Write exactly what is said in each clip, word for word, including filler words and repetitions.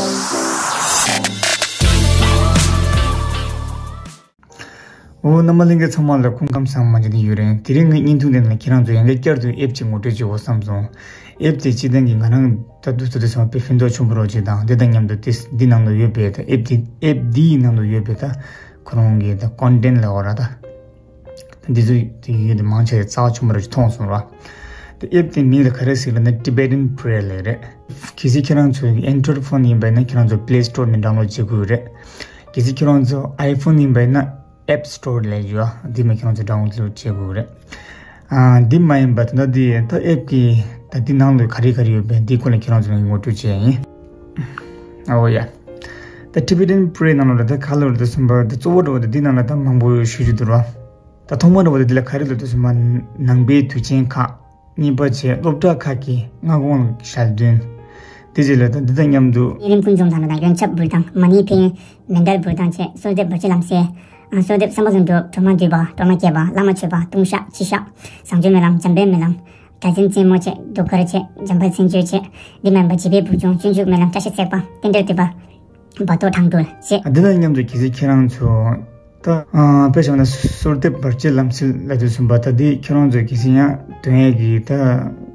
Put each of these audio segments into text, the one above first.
འོ། རྣམ་པ་ལྷན་རྒྱས་ཚང་མ་ལ་སྐུ་ཁམས་བཟང་མ་བྱས་ནས་ཡོད་རེད། དེ་རིང་ངའི་བརྙན་ཐུང་འདི་ནང་ལ་ཁྱེད་རང་ཚོ་ཡང་བསྐྱར་དུ་ཨེབ་ཅིག་ངོ་སྤྲོད་བྱེད་དགོས་བསམ་སོང་། ཨེབ་དེ་སྤྱིར་བཏང་གི་ང་རང་ད་དུས་ཚོད་དེ་ཚང་མ་དཔེ་ཕན་ཐོགས་ཆེན་པོ་རོགས་ཅིག་དང་། འདི་དང་མཉམ་དུ་དེ་འདི་ནང་དུ་ཡོད་པའི་ད་ཨེབ་དེ་ཨེབ་འདིའི་ནང་དུ་ཡོད་པའི་ད་ཁོ་རང་གི་ད་ཀོན་ཊེན་ཊི་ལབ་དགོས་རེད་ད། འདི་ཚོ་དེ་ཡོད་དེ་མང་ཆེ་རྩ་བ་ཆེན་པོ་རེད་མཐོང་སོང་ར། དེ་ཨེབ་དེ་མིང་ལ་ག་རེ་ཟེར་ལབ་ན་Tibetan Braille ལབ་རེད། གལ་སྲིད་ཁྱེད་རང་ཚོ་གི་Android phone ཡིན་པ་ཡིན་ན་ཁྱེད་རང་ཚོ་Play Store ནས་download བྱེད་དགོས་རེད། གལ་སྲིད་ཁྱེད་རང་ཚོ་iPhone ཡིན་པ་ཡིན་ན་App Store ལབ་ཡོད། འདི་མ་ཁྱེད་རང་ཚོ་download བྱེད་དགོས་རེད། ཨ། འདི་མ་ཡིན་པ་ད་ལྟ་འདི་ད་ཨེབ་ཀྱི་ད་འདི་ནང་ལ་ག་རེ་ག་རེ་ཡོད་པས་འདི་སྐོར་ལ་ཁྱེད་རང་ཚོ་ལ་ངོ་སྤྲོད་བྱས་ཡིན། ཨོ་ཡ། ད་Tibetan Braille ནང་ལ་ད་ག་ལབ་རེད་ད་གསུངས་པ་ད་གཙོ་བོ་འགྲོ་བ་ད་འདི་ནང་ལ་ད་མང་པོ་ཞུ་རྒྱུ་འདུག་ར། ད་ཐོག་མ་འགྲོ་བ་ད་འདི་ལ་ག་རེ་ལབ་ད་གསུངས་པ་ནང་པའི་དུས་ཆེན་ཁག་གཉིས་པ་བཅས་སློབ་གྲྭ་ཁག་གི་སྔ་དགོང་ཞལ་འདོན། དེ་རྗེས་ལ་ད་འདི་དང་མཉམ་དུ་ཡུན་རིང་ཀུན་འབྱུང་དང་ནང་དང་ཡོན་ཆབ་འབུལ་དང་མ་ཎི་ཕན་ཡོན་མཎྜལ་འབུལ་དང་བཅས་གསོལ་འདེབས་བར་ཆད་ལམ་སེལ། གསོལ་འདེབས་བསམ་པ་ལྷུན་གྲུབ་སྒྲོལ་མ་འདུས་པ་སྒྲོལ་མ་སྐྱེས་པ་བླ་མ་མཆོད་པ་ལྟུང་བཤགས་ཕྱི་བཤགས་བཟང་སྤྱོད་སྨོན་ལམ་འཇམ་དཔལ་སྨོན་ལམ་རྒྱ་ཆེན་རྩེ་མོ་བཅས་གདུགས་དཀར་བཅས་འཇམ་དཔལ་མཚན་བརྗོད་བཅས་འདི་མིན་པ་འཇིགས་པའི་བུ་ཆུང་སྤྱོད་འཇུག་སྨོན་ལམ་བཀྲ་ཤིས་བརྩེགས་པ་རྟེན་འབྲེལ་འདུས་པ། བར་དོ་དྲང་གྲོལ་ཞེས། འདི་དང་མཉམ་དུ་གལ་སྲིད་ཁྱེད་རང་ཚོ་ད་ཨ་དཔེ་བཞག་ན་གསོལ་འདེབས་བར་ཆད་ལམ་སེལ་ལབ་དུས་ཙམ་པ་ད་འདི་ཁྱེད་རང་ཚོ་གལ་སྲིད་ཡང་འདོན་ཡས་ཀྱི་ད་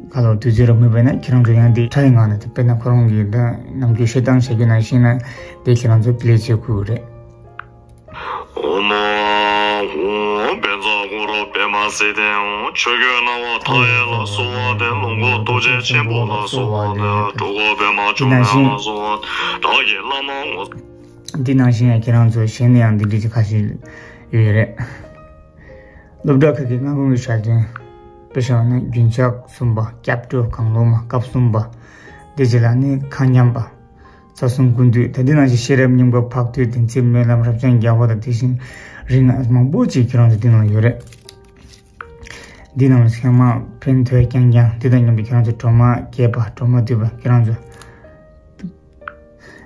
ག་ལོ་དུས་ཚོད་རག་མེད་པ་ན་ཁྱེད་རང་ཚོ་ཡང་འདི་ཕྲ་ཡི་ངང་ནས་ད་དཔེར་ན་ཁོ་རང་གི་ད་ནམ་རྒྱུན་བཤད་སྟངས་བྱ་རྒྱུ་ནང་བཞིན་ན་འདི་ཁྱེད་རང་ཚོ་པི་ལེ་བྱེད་དགོས་རེད། ཨོཾ་ཨཱཿཧཱུྃ་བཛྲ་གུ་རུ་པདྨ་སིདྡྷི་ཧཱུྃ། ཆོས་གོས་སྣང་བ་མཐའ་ཡས་ལ་གསོལ་བ་འདེབས། ལོངས་སྐུ་རྡོ་རྗེ་ཆེན་པོ་ལ་གསོལ་བ་འདེབས། སྤྲུལ་སྐུ་པདྨ་འབྱུང་གནས་ལ་གསོལ་བ་འདེབས། བདག་གི་བླ་མ་ངོ་། འདི་ནང་བཞིན་ཡང་ཁྱེད་རང་ཚོ་གཞན་ནས་ཡང་འདི་འདྲ་ཅིག་ཁ་ཤས་ཡོད་རེད། སློབ་གྲྭ་ཁག་གི་སྔ་དགོང་གི་ཞལ་འདོན། དཔེ་བཞག་ན་རྒྱུན་ཆགས་གསུམ་པ། སྐྱབས་འགྲོ་གང་བློ་མ། སྐབས་གསུམ་པ། དེ་རྗེས་ལ་ནི་ཁ་མཉམ་པ། རྩ་གསུམ་ཀུན་བཏུས། ད་འདི་ནང་བཞིན་ཤེས་རབ་སྙིང་པོ་འཕགས་བསྟོད་བདེན་ཚིག་སྨོན་ལམ་རབ་འབྱམས་རྒྱལ་བ་དང་དེ་བཞིན་རིགས་ལྔ་མང་པོ་ཅིག་ཁྱེད་རང་ཚོ་འདི་ནང་ཡོད་རེད། འདི་ནང་ལ་ཚང་མ་ཕན་ཐོགས་རྐྱང་རྐྱང་། འདི་དང་མཉམ་དུ་ཁྱེད་རང་ཚོ་སྒྲོལ་མ་རྒྱས་པ་སྒྲོལ་མ་བསྡུས་པ་ཁྱེད་རང་ཚོ།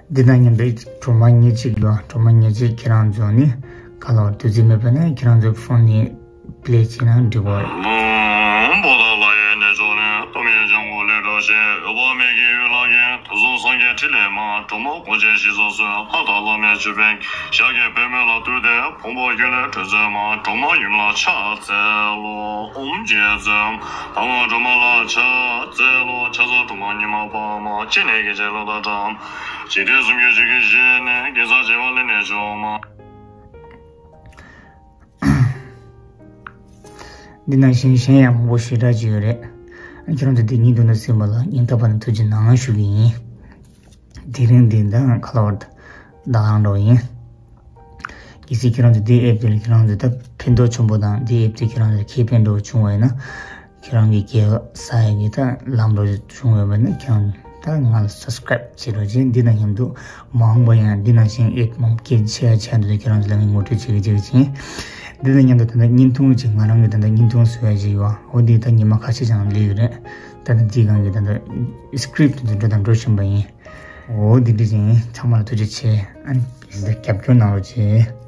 འདི་དང་མཉམ་དུ་སྒྲོལ་མ་ཉེར་གཅིག་ཡོད། སྒྲོལ་མ་ཉེར་གཅིག་ཁྱེད་རང་ཚོ་ནི་ག་ལ་བ་དུས་ཚོད་མེད་པ་ན་ཁྱེད་རང་ཚོའི་ཕོན་ནས་པི་ལེ་བྱས་ན་འགྲིག་གོ། བོ་དྷ་ལ་ཡའི་རྣལ་འབྱོར་ནི། ཏུཏྟཱ་ཡེ་ཛྙཱ་ན་ཀུ་ལི་ཀྲྀ་ཤྲཱི། འོད་དཔག་མེད་ཀྱི་འོད་ལ་མཁྱེན། དུས་གསུམ་སངས་རྒྱས་ཕྲིན་ལས་མ། སྒྲོལ་མ་གོ་འབྱེད་ཞི་སོགས་སོ། ལྷ་དང་བླ་མའི་ཅོད་པན། ཞབས་ཀྱི་པདྨོ་ལ་བཏུད་དེ། ཕུང་པོ་ཁྱོན་ལས་སྤྲོས་མཛད་མ། སྒྲོལ་མ་ཡུམ་ལ་ཕྱག་འཚལ་ལོ། ཨོཾ་རྗེ་བཙུན་འཕགས་མ་སྒྲོལ་མ་ལ་ཕྱག་འཚལ་ལོ། ཕྱག་འཚལ་སྒྲོལ་མ་ཉི་མ་པདྨ། སྤྱན་ནི་སྐད་ཅིག་གློག་ལྟར་བཀྲག་འཇིག་རྟེན་གསུམ་མགོན་ཆུ་སྐྱེས་བཞི་ནི། གེ་སར་བྱེ་བ་ལས་ནི་བྱུང་མ། འདི་ནང་བཞིན་གཞན་ཡང་མང་པོ་ཞེ་དྲག་ཅིག་ཡོད་རེད། ཁྱེད་རང་ཚོ་འདི་སྙིང་ཐག་ནས་གསན་པ་ལ་སྙིང་ཐག་པ་ནས་ཐུགས་རྗེ་གནང་ཞུ་གི་ཡིན། དེ་རིང་འདི་ད་ག་ལ་བར་དུ་བདག་རང་འགྲོ་ཡིན། གལ་སྲིད་ཁྱེད་རང་ཚོ་འདི་ཨེབ་དེ་ལ་ཁྱེད་རང་ཚོ་ད་ཕན་ཐོགས་ཆེན་པོ་དང་འདི་ཨེབ་དེ་ཁྱེད་རང་ཚོ་ཁེ་ཕན་འདྲ་བོ་བྱུང་བ་ཡིན་ན། ཁྱེད་རང་གི་རྒྱལ་ས་ཡ་གི་ད་ལམ་འགྲོ་བྱུང་བ་ཡིན་ན་ཁྱེད་རང་ད་ང་ལ་སབ་སི་ཀ་རེབ་བྱེད་རོགས་བྱེད། འདི་དང་མཉམ་དུ་མ་འོངས་པ་ཡང་འདི་ནང་བཞིན་ཨེབ་མང་པོ་སྐད་ཆ་ཆ་འདི་ཁྱེད་རང་ཚོ་ལ་ངས་ངོ་སྤྲོད་བྱེད་ཀྱི་བྱེད་ཀྱི་ཡིན། འདི་དང་མཉམ་དུ་ད་ལྟ་བརྙན་ཐུང་ཅིག་ང་རང་གི་ད་ལྟ་བརྙན་ཐུང་བཟོ་ཡ་ཅིག་ཡོད། འོ་འདི་ད་ཉི་མ་ཁ་ཤས་ཙམ་སླེབས་ཡོད་རེད། ད་ལྟ་འདི་སྒང་གི་ད་ལྟ་སི་ཀི་རིབ་དེ་ཚོ་འགྲོ་དང་འགྲོ་བཞིན་པ་ཡིན། འོ་འདི་འདྲ་ཅིག་ཡིན། ཚང་མ་ལ་ཐུགས་རྗེ་ཆེ། ཨ་ནི་རྒྱབ་སྐྱོར་གནང་རོགས་བྱེད།